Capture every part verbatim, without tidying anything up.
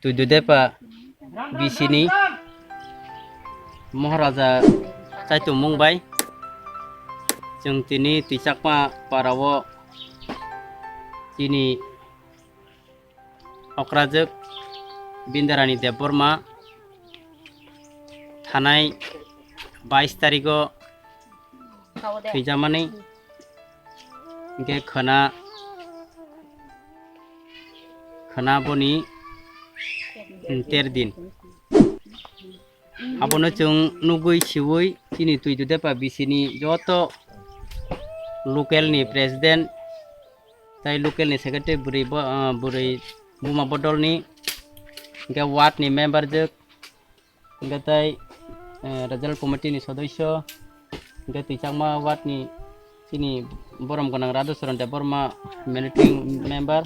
Tuidudepa B C ni Moharaja chaitumung bai chwng tini Twichakma parao chini okrajwk Bindarani Debbarma thanai bais tarigo thwijamani, hwnkhe khwna, khwna boni ter din. Abono chwng nugwi siwi chini Tuidudepa B C ni joto local ni president tai local ni secretary bwrwi bo, ah, bwrwi buma bodol ni, hwnkhe ward ni member jwk, hwnkhe tai, eh, regional committee ni sodosyo, hwnkhe Twichakma ward ni chini borom gwnang Radhacharan Debbarma managing member,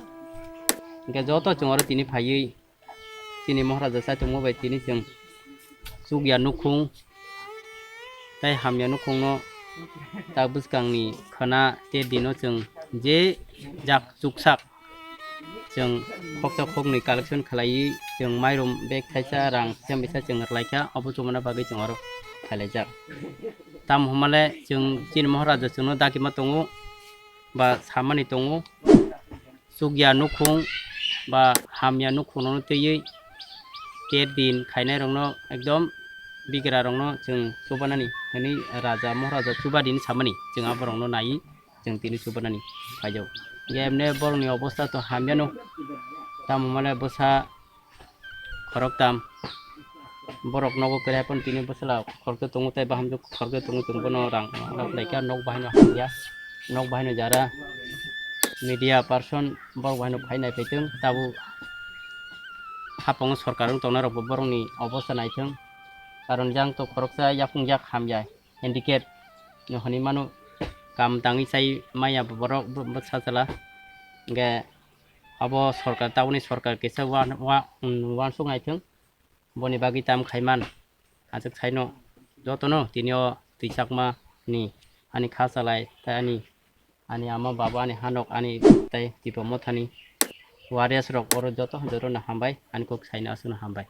hwnkhe joto chwng oro tini phaiwi chini Moharaja chaitumung bai tini chwng chukya nukhung tai hamya nukhungno tak bwskangni khwna ter dino chwng je jak chuksak chwng khoksa khoknwi collection khlaiwi chwng mairum bag thaisa rang sisa misa chwng rwlaikha, obo chubana bagwi chwng oro phailaijak. Tamo hwnmale chwng chini Moharaja chwngno dakima tongo ba samani tongo, chukya nukhung ba hamya nukhungno twiwi ter din khainairokno ekdom bigrarokno chwng chubanani hwnwi Raja Moharaja chubadini samani chwng aborokno naiwi chwng tini chubanani phaijao. Hwnkhe emne borokni obostha to hamyano, tamo hwnmale bwsa khoroktam borok nogo kwrwi phano tini bwsala khoroksa tongo tei bahamjwk khoroksa tongo, chwng bono rang rok laikha, nok bahaino hamya, nok bahaino jara media person borok bahaino phai naiphai thung, tabuk haphongo sorkar wng tongnai rokbo borokni obostha naithung, karon jang to khoroksa yaphung yak hamya handicap hinwi mano, kam tangwi chai maya borok bwsa chwla, hwnkhe abo sorkar, tabukni sorkar kisa uan-, ua-, uansuk naithung, boni bagwi tam khaiman. Aswk saino jotono tini o Twichakma ni ani kha chalai tai ani, ani ama baba, ani hanok, ani tai Tipra Mothani warriors rok oro joto jotono hambai, ani kok saino aswkno hambai.